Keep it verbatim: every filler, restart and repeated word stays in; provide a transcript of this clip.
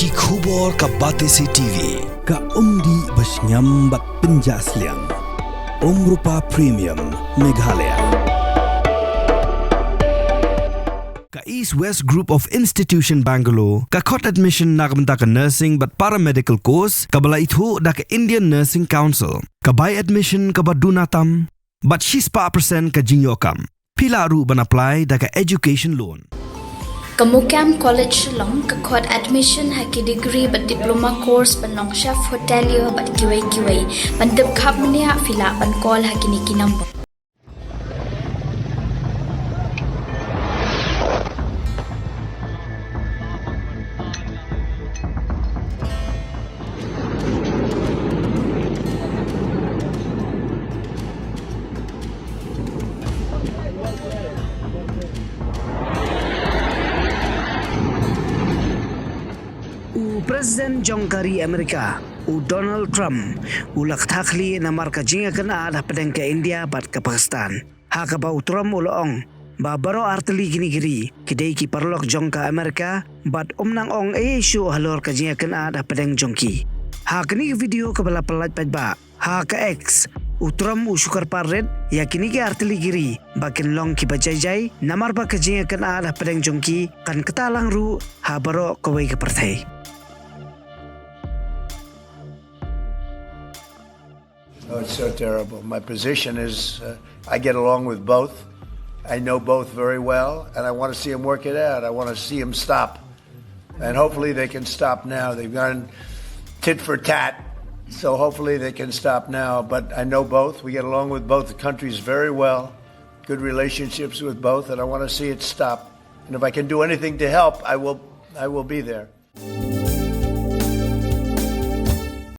Ki khubor ka Batesi T V, ka umdih ba shngiam bad pynjah sliang. Umrupa Premium, Meghalaya. Ka East West Group of Institution Bangalore, ka khot admission na ka bynta ka nursing bad paramedical course, kaba la ithuh da ka Indian Nursing Council, ka bai admission kaba duna tam, bad shispah percent ka jingïoh kam. Phi lah ruh ban apply da ka education loan. Ka Mukam College Shillong ka khot admission ha ki degree bad diploma course ban long chef hotelier bad kiwei kiwei. Ban tip khapmniah phi lah ban call ha kine ki number. U President jong ka ri Amerika, u Donald Trump, u la kthah khlieh namar ka jingïakynad hapdeng ka India bad ka Pakistan. Ha kaba u Trump u la ong ba baroh artylli kine ki ri ki dei ki paralok jong ka Amerika bad um nang ong ei ei shuh halor ka jingïakynad hapdeng jong ki. Ha kane ka video kaba la pyllait paidbah ha ka X, u Trump u shu kyrpad rit ïa kine ki artylli ki ri ba kin long kiba jai jai namar ba ka jingïakynad hapdeng jong ki kan ktah lang ruh ha baroh kawei ka pyrthei. Oh, it's so terrible. My position is, uh, I get along with both. I know both very well, and I want to see them work it out. I want to see them stop. And hopefully they can stop now. They've gone tit for tat, so hopefully they can stop now. But I know both. We get along with both the countries very well. Good relationships with both, and I want to see it stop. And if I can do anything to help, I will, I will be there.